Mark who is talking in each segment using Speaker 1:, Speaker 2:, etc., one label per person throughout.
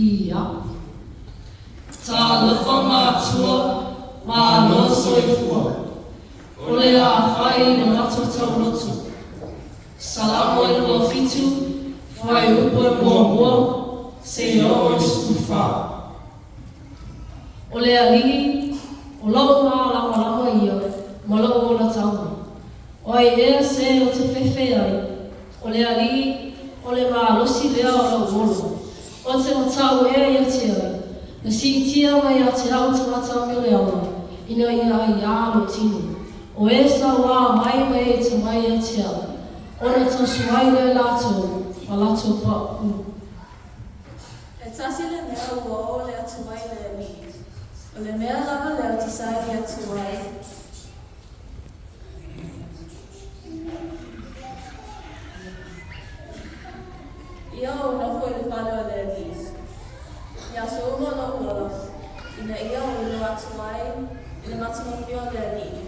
Speaker 1: Ia. Talofa matua, malo soifua. O le a fai le matou taulotu. Salamo e 27, fuaiupu e muamua seia oo i le 14. O le Alii, o lou malamalama ia ma lou olataga. O ai ea se ou te fefe ai? O le Alii, o le malosi lea o lou ola. Ou te matau ea ia te ai, na siitia mai ia te au tagata amioleaga, ina ia aiā lou tino. O e sauā mai ma e atamai ia te au, ona tausu ai lea latou ma latou paʻu.
Speaker 2: E tasi le mea ua oo le atu ai le Alii, o le mea lava lea ou te saili atu ai, Ia ou nofo i le fale o le Alii, i aso uma o lou ola, ina ia ou iloa atu ai i le matagofie o le Alii,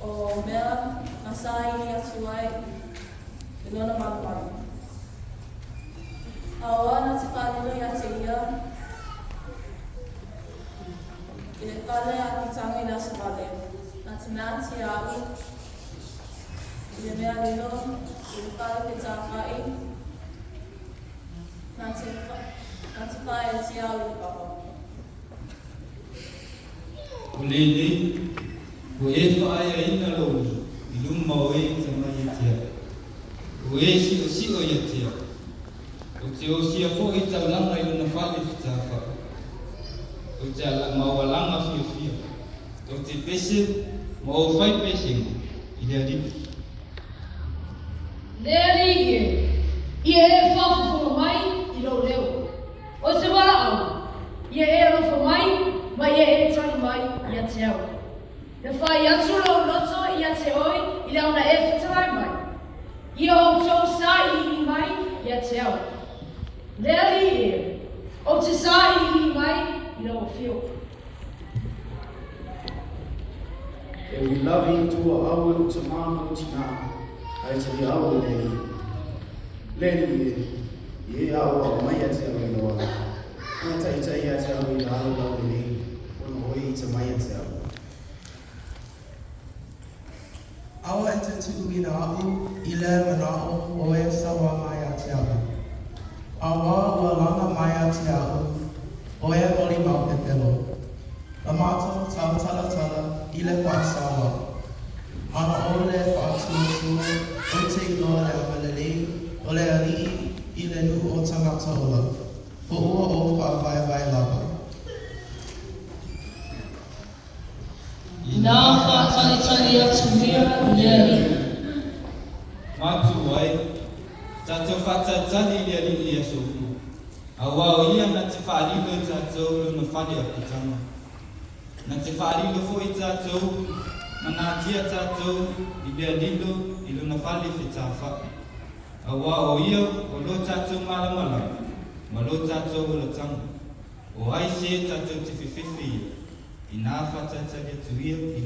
Speaker 2: o mea na saili atu ai i lona malumalu. A o a na te faalilo ia te ia, I le fale a Pitaga i le aso vale, na te mea atu ia au i le mea lilo i le fale fetāfa'i, na te, na te whāetia au i le papa.
Speaker 3: O lenei, ua e faaeaina lou i luma o e atamai ia te au, ua e siʻosiʻo ia te au. Ou te osia foi i taulaga i lona fale fitafaʻi. Ou te ala ma ou alaga fiafia. Ou te pese ma ou fai pesega i le Alii.
Speaker 1: Le Alii e, ia e faafofoga mai i lou leo. Ou te valaau, ia e alofa mai ma ia e tali mai ia te au. Na fai atu lou loto ia te oe i le ona e fetalai mai. Ia outou sailiili mai ia te au. Le Alii e, ou te sailiili mai i lau Afioga.
Speaker 4: E ui lava i tua au e lou tamā ma lou tinā, ae tali au e le Alii. Le Alii e, i e aoao mai ia te au i lau ala, ma e taitai ia te au i la alo laulelei, ona oe i tamai ia te au.
Speaker 5: Aua e te tuuina aʻu i le manaʻo o e sauā mai ia te aʻu. Auā ua laga mai ia te aʻu o e molimau pepelo, La matou tautalatala i le faasauā. Ana o le faatuatua ou te iloa le agalelei o le Alii i le nuu o tagata ola, po ua ou faavaevae lava.
Speaker 1: Inā faatalitali atu ia i le Alii.
Speaker 3: Matua e, tatou faatalitali i le Alii i aso uma, auā o Ia na te faalilo i tatou lona fale apitaga. Na te faalilo foi i tatou ma natia tatou i mea lilo i lona fale fetafaʻi, auā o Ia o lo tatou malamalama ma lo tatou olataga. O ai se tatou te fefefe ia, inā faatalitali atu ia i le.